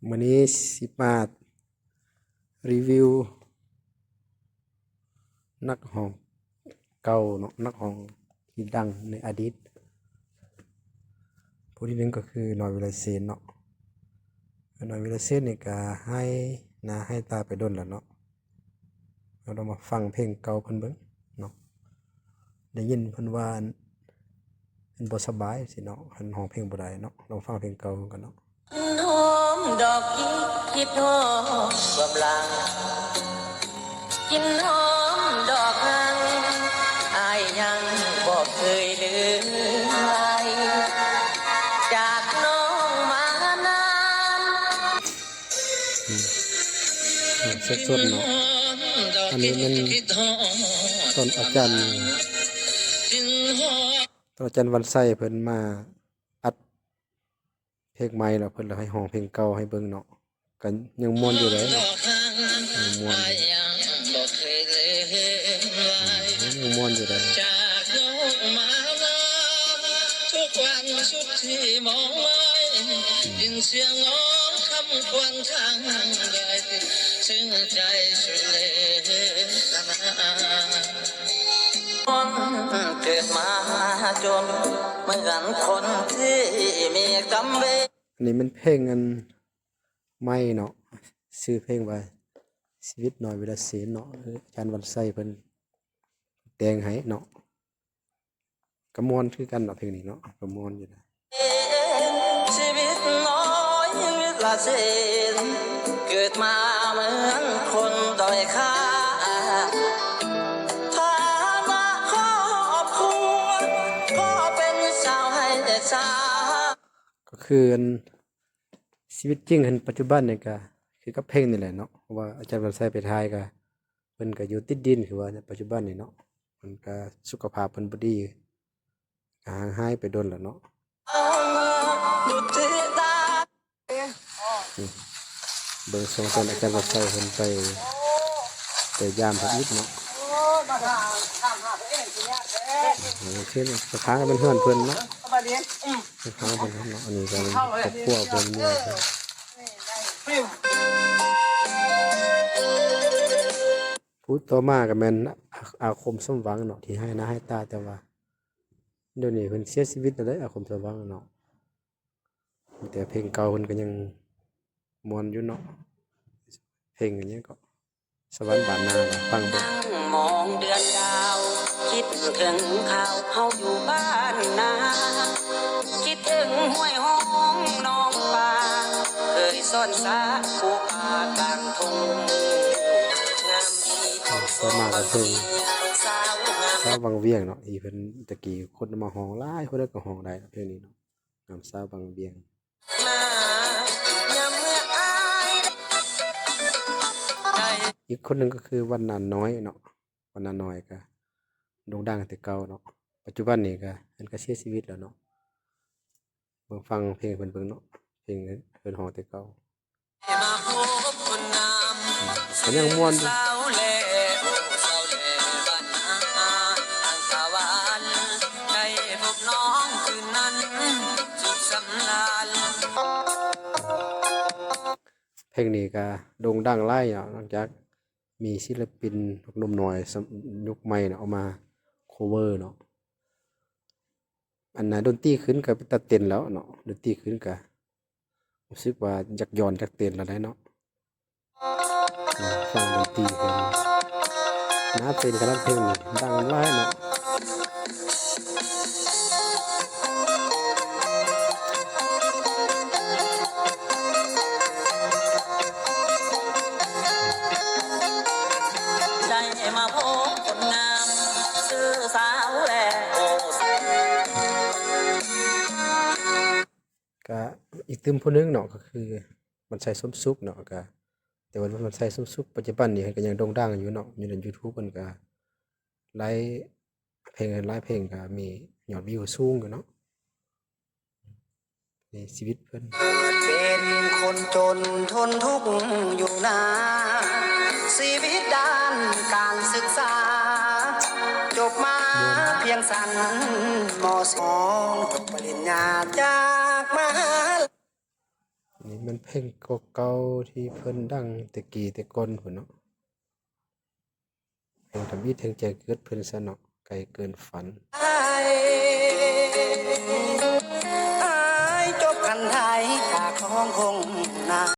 ມື້ນີ້ຊິມາຣີວິວນັກຮ້ອງເກົ່າເນາະ, ນັກຮ້ອງທີ່ດັງໃນອະດີດ ຜູ້ທີໜຶ່ງກໍຄື ນ້ອຍ ວິລະເຊນເນາະ. ນ້ອຍ ວິລະເຊນນີ້ກໍຫາຍໜ້າຫາຍຕາໄປດົນແລ້ວເນາະ. ເຮົາລອງມາຟັງເພງເກົ່າເພິ່ນເບິ່ງເນາະ. ໄດ້ຍິນເພິ່ນວ່າ ເພິ່ນບໍ່ສະບາຍຊີ້ເນາະ, ເພິ່ນຮ້ອງເພງບໍ່ໄດ້ເນາະ. ລອງຟັງເພງເກົ່າເພິ່ນກ່ອນເນາະ. ຫອມດອກ ຄິດ ຄິດຮອດຄວາມຫຼັງ ກິ່ນຫອມດອກຮັກ ອ້າຍຍັງບໍ່ເຄີຍລືມໄລ ຈາກນ້ອງມານານ. ອືມ ເສັດສົດເນາະ. ອັນນີ້ແມ່ນຕອນອາຈານ ຕອນອາຈານວັນໄຊເພິ່ນມາອັດ ເພງໃໝ່ແລ້ວ ເພິ່ນລະໃຫ້ຮ້ອງເພງເກົ່າໃຫ້ເບິ່ງເນາະ. ກໍຍັງມ່ວນຢູ່ເດ້ເນາະ, ຍັງມ່ວນຢູ່ ອືມ ຍັງມ່ວນຢູ່ເດ້. ອັນນີ້ແມ່ນເພງອັນ ໃໝ່ເນາະ, ຊື່ເພງວ່າ ຊີວິດນ້ອຍວິລະເຊນເນາະ, ອາຈານວັນໄຊເພິ່ນແຕ່ງໃຫ້ເນາະ. ກໍມ່ວນຄືກັນເນາະ ເພງນີ້ເນາະ, ກໍມ່ວນຢູ່ນະ. ກໍຄືອັນ ຊີວິດຈິງຫັ້ນ ປັດຈຸບັນນີ້ກະຄືກັບເພງນີ້ແຫຼະເນາະ, ເພາະວ່າອາຈານວັນໄຊໄປຖ່າຍກະ ເພິ່ນກະຢູ່ຕິດດິນ ຄືວ່າປັດຈຸບັນນີ້ເນາະ, ເພິ່ນກະສຸຂະພາບເພິ່ນບໍ່ດີ ກະຫ່າງຫາຍໄປດົນແລ້ວເນາະ. ເບິ່ງຊ່ວງຕອນອາຈານວັນໄຊເພິ່ນໄປ ໄປຢາມເພິ່ນອີກເນາະ. ໂອເຄເນາະ, ຂ້າງໆກໍເປັນເຮືອນເພິ່ນເນາະ, ຂ້າງໆເພິ່ນເນາະ. ອັນນີ້ກໍເປັນຄອບຄົວເພິ່ນ ເມຍເພິ່ນ. ຜູ້ຕໍ່ມາກໍແມ່ນອາ ອາຄົມສົມຫວັງເນາະ ທີ່ຫາຍໜ້າຫາຍຕາ, ແຕ່ວ່າດຽວນີ້ເພິ່ນເສຍຊີວິດແລ້ວເດ້ ອາຄົມສົມຫວັງເນາະ. ແຕ່ເພງເກົ່າເພິ່ນກໍຍັງມ່ວນຢູ່ເນາະ, ເພງຫຍັງເກາະ ສະຫວັນບ້ານນາ ຟັງເບິ່ງ. ຕໍ່ມາກໍເພງສາວວັງວຽງເນາະ, ທີ່ເພິ່ນແຕ່ກີ້ຄົນມາຮ້ອງຫຼາຍ ຜູ້ໃດກໍຮ້ອງໄດ້ເນາະ ເພງນີ້ເນາະ, ນຳສາວວັງວຽງ. ອີກຄົນໜຶ່ງກໍຄືວັນນານ້ອຍເນາະ, ວັນນານ້ອຍກໍໂດ່ງດັງແຕ່ເກົ່າເນາະ, ປັດຈຸບັນນີ້ກໍເພິ່ນກໍເສຍຊີວິດແລ້ວເນາະ. ເບິ່ງຟັງເພງເພິ່ນເບິ່ງເນາະ, ເພງເພິ່ນຮ້ອງແຕ່ເກົ່າ ກໍຍັງມ່ວນຢູ່. ເພງນີ້ກໍໂດ່ງດັງຫຼາຍເນາະ, ຫຼັງຈາກມີສິລະປິນໜຸ່ມນ້ອຍ ສະ ຍຸກໃໝ່ເນາະ ເອົາມາ cover ເນາະ. ອັນນ່າ ດົນຕີຂຶ້ນກໍເປັນຕາເຕັ້ນແລ້ວເນາະ, ດົນຕີຂຶ້ນກໍຮູ້ສຶກວ່າຢາກຍ້ອນຢາກເຕັ້ນແລ້ວໄດ໋ເນາະ. ຟັງດົນຕີເພິ່ນ ໜ້າເຕັ້ນຂະໜາດ, ເພງນີ້ດັງຫຼາຍເນາະ. ໄດ້ມາພົບຄົນງາມຊື່ສາວແລໂອ. ກະອີກຕື່ມຜູ້ໜຶ່ງເນາະ ກໍຄື ວັນໄຊ ສົມສຸກເນາະ, ກະ ແຕ່ວ່າວັນໄຊ ສົມສຸກ ປັດຈຸບັນນີ້ເພິ່ນກໍຍັງໂດ່ງດັງຢູ່ເນາະ, ຢູ່ໃນ YouTube ເພິ່ນກະ ໄດ້ເພງ ຫຼາຍເພງກໍມີຍອດວິວສູງຢູ່ເນາະ. ໃນຊີວິດເພິ່ນ ເປັນຄົນຈົນທົນທຸກຢູ່ນາ, ຊີວິດດ້ານການສຶກສາ ຈົບມາພຽງຊັ້ນ ມໍສອງ ຈົບປະລິນຍາຈາ ນີ້ແມ່ນເພງເກົ່າໆທີ່ເພິ່ນດັງແຕ່ກີ້ແຕ່ກ່ອນພຸ້ນເນາະ. ເພງທຳອິດແຫ່ງໃຈເກີດເພິ່ນຊະເນາະ ໄກເກີນຝັນ.